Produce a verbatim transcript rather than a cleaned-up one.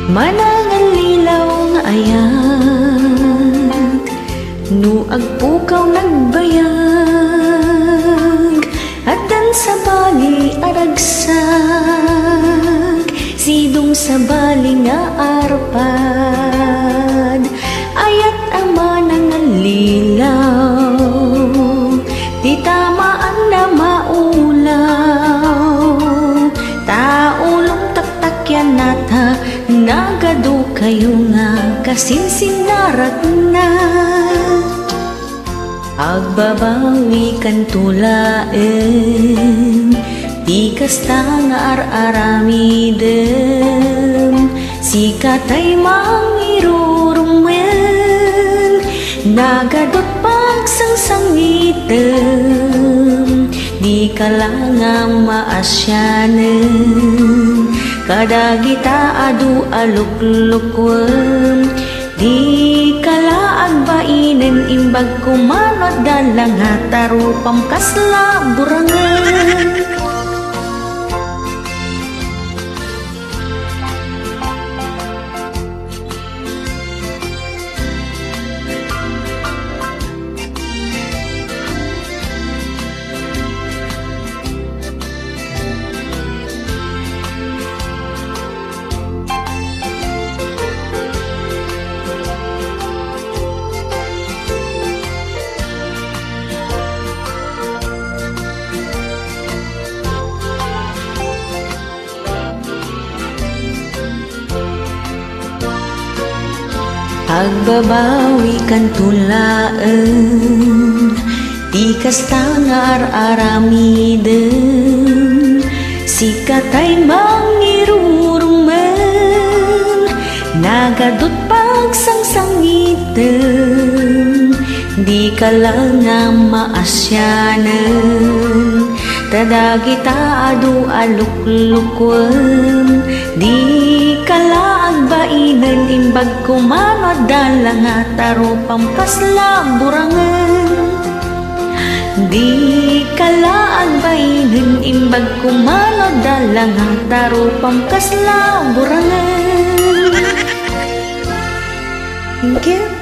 Manangallilaw nga ayat, no agpukaw nagbayag, addan sabali a ragsak, sidong sabali nga arpad, ayat a manangallilaw, ti tamaan a maulaw, ta ulong taktakyan nata, nagadu kayo nga kasinsinnaratna. Agbabawikanto laeng ti kasta nga ar-aramidem, sikatay mangirurumen, nagadut pagsangsangitem, dika la nga maasianen kadagita adu a luklukuem. Dika la agbainen, imbag koma no adda la nga tarupam kasla burangen. Agbabawikanto laeng ti kasta nga ar-aramidem, sikatay mangirurumen, nagadut pagsangsangitem, dika la nga maasianen, ta dagita adu a luklukuem, dika la agbainen, imbag koma no adda la nga tarupam kasla burangen. Dika la agbainen, imbag koma no adda la nga tarupam kasla burangen. Thank you.